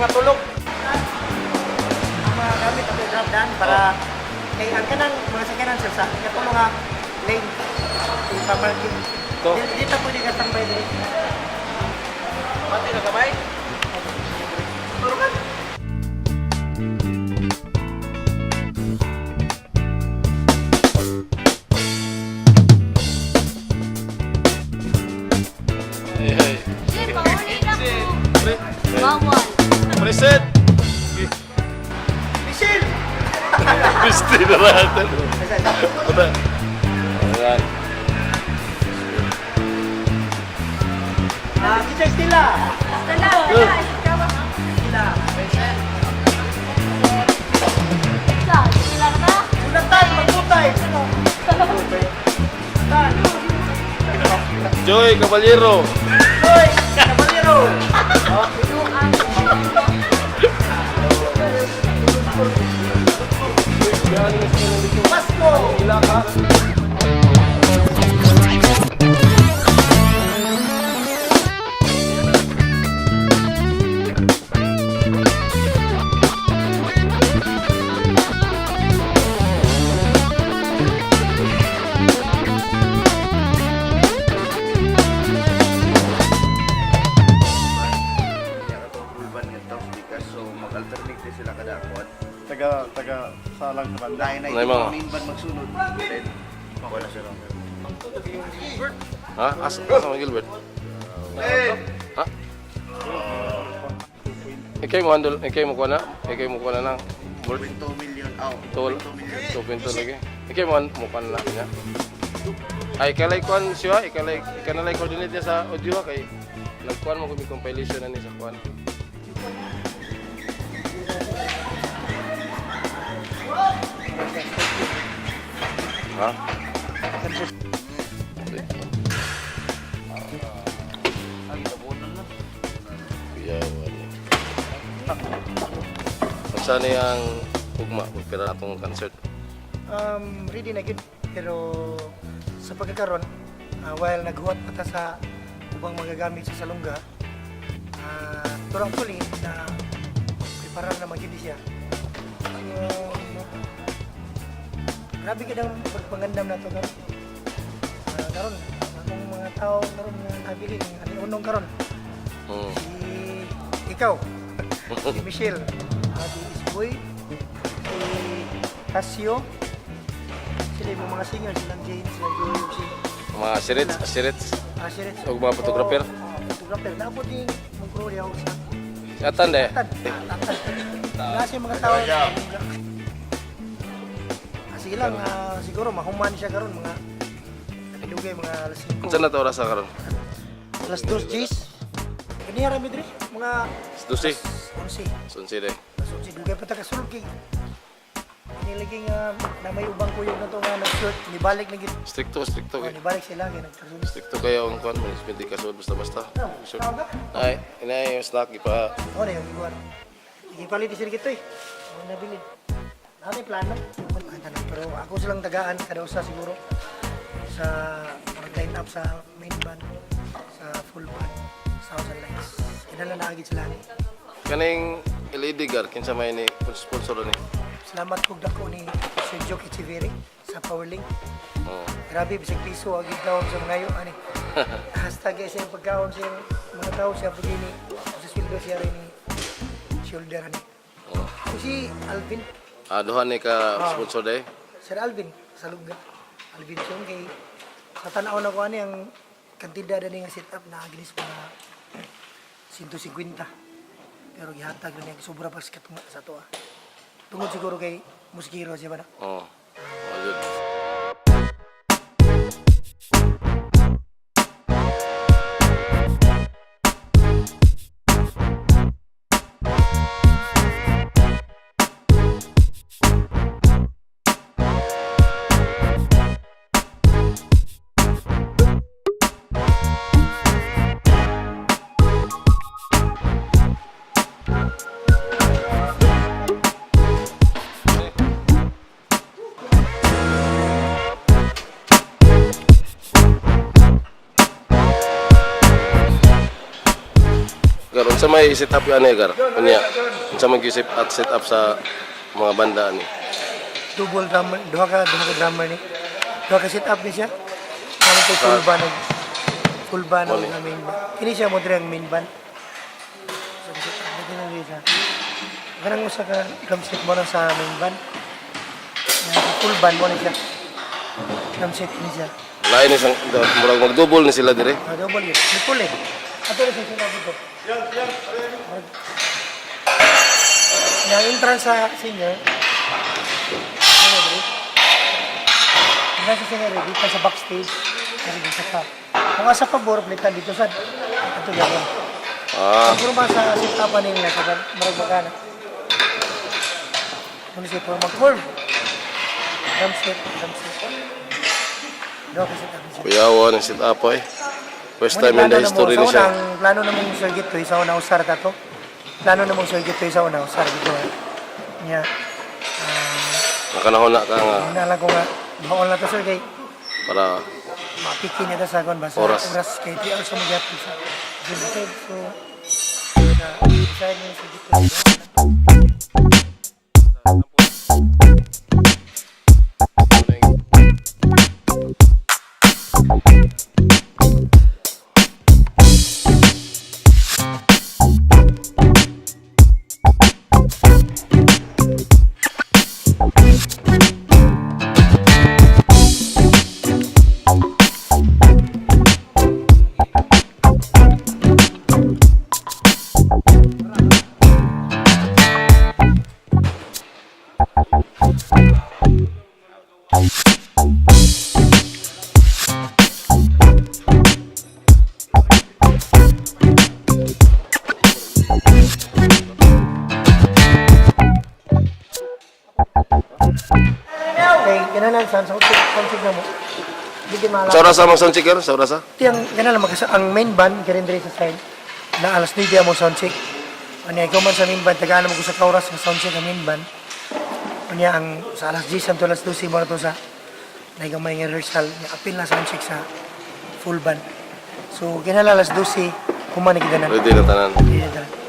Mga tulog. Ang mga gamit ato drop down para kay ang kanang mga sakyanan, sir, sa ikatulo nga lane ipa-parking. To. Di ta pwede ka tambay diri. Pati na kamay. Turukan. Hey, hey. Jim, pauli na ko. Bawal. Present! Michelle! Gusti na natin. Wala. Ayan. Ah, Teacher Stella. Stella, Stella. Ikaw ba? Stella. Sa, sila ka na? Unatan, magbutay. Tan. Joy Caballero. Hoy, Caballero. Pasko. Kaya ka itong full band nga to because so mag-alternate din sila kada akuan. Taga taga salang sa banda. Dahil na Ano yung ito mga- main band magsunod. Then, wala sila. Ha? Asa mo Gilbert? Ha? Ikay mo handle, ikay mo kuha na, ikay mo kuha na ng bolt. 2 million out. Tol, 2.2 lagi. Ikay mo mo kuha na niya. Ay kalay kuan siya, ikalay ikanalay coordinate niya sa audio kay nagkuan mo kami compilation na ni sa kuan. Ha? Kuyawan ni. Unsa ni ang ugma pagpira atong concert? Ready na gyud, pero sa pagkakaron, while naghuwat pa ta sa ubang magagamit sa salungga, pero actually na preparar na magyud siya. So, grabe ka ng pagpangandam na to karon. Karon akong mga tao karon nga nabili ani unong karon si ikaw, si Michelle, si Isboy, si Casio, sila yung mga singer, silang Jane, silang Joey, si Mga sirits, sirits. Si Rich. Og mga photographer? Oo, photographer. Naabot din mong crew niya sa Si Atan de. Atan. Atan. Nasa yung mga tao. Sige lang, siguro mahuman siya karon mga nakilugay mga alas 5. Unsa na to oras sa karon? Alas 2, Gis. Kaniya rami diri, mga 12. 11. Sunsi de. So, si dugay pa ta kasulod kay nilagay nga na may ubang kuyog na to nga nag-shirt, nibalik na gid. Stricto, stricto Oh, kay. nibalik sila kay nagkasulod. Stricto kayo ang kuan management di kasulod basta-basta. Sure. Tawag ka? Ay, inay yung snack ipa. Oh, na yung iguan. Ipalit sila gito eh. Mga nabilin. Naa plano. Pero ako silang tagaan kada usa siguro sa mag-line up sa main band, sa full band, thousand likes. Kinala na agad sila ni. Kaning LED gar kinsa may ni sponsor ni. Salamat kog dako ni Sir Joe Echeverry sa Powerlink. Oh. Grabe, bisag piso, agad daw sa mga ngayon. Ani. Hashtag sa iyang pagkaon sa iyang mga tao siya pag ini. Sa sweldo siya rin ni shoulder ani. Oh. Kung si Alvin, Ah, duha ni ka sponsor de. Sir Alvin, sa Lugga. Alvin Chong kay sa tanaw na ko ani ang kantidad ani nga setup na agnis mga 150. Pero gihatag na niya sobra pa sa katunga sa to. Tungod siguro kay musikero siya ba na? Oh. Oh, jud. Unsa may set up ani gar? Unya. Unsa may set at set up sa mga banda ani? Double drummer, duha ka drummer ni. Duha ka set up ni siya. Ano to, full band full band Mali. ang main band. Kini siya mo diri ang main band. So set up na din siya. Kanang usa ka drum set mo na sa main band. Yan, full band mo ni siya. Drum set ni siya. Lain ni sang murag magdouble ni sila dire. Ah, double yun. Ni full eh. Ato na siya sinabi ko. Yang entrance sa singer, ano bro? Entrance sa singer, dito sa backstage, kasi dito ka. Kung asa pabor, plitan dito sa ato gawin. Ah, Siguro ba sa set-upan nila, sa marag magana. Ano siya, puro mag-curve. Drum set, drum set. Doon kasi set up siya. kuyawa ni set up eh. First time in the history ni sa siya. una, ang plano namong Sir Gitoy, sa una usar ta to. Plano namong Sir Gitoy sa una usar dito. Nya. Ah, Nakanahon na ka nga una lang ko nga baon lang to sir kay para mapiki niya ta sa kon ba sa Oras. oras kay 3 hours mo gyapon sa gym. So na decide ni Sir Gitoy. Kay gananan sa sa sound na mo. Di gid Sa oras sa mga sound checker? Sa oras ah? Tiyang gananan magkasa ang main band garin diri sa side na alas 9 mo sound check. Unya ikaw man sa main band tagaan mo ko sa oras nga sound check ang main band. Unya ang sa alas 10 hangtod alas 12 mo na to sa naigamay nga rehearsal nya apil na sound check sa full band. So kinahanglan alas 12 human na gidanan. Ready na tanan. Ready na tanan.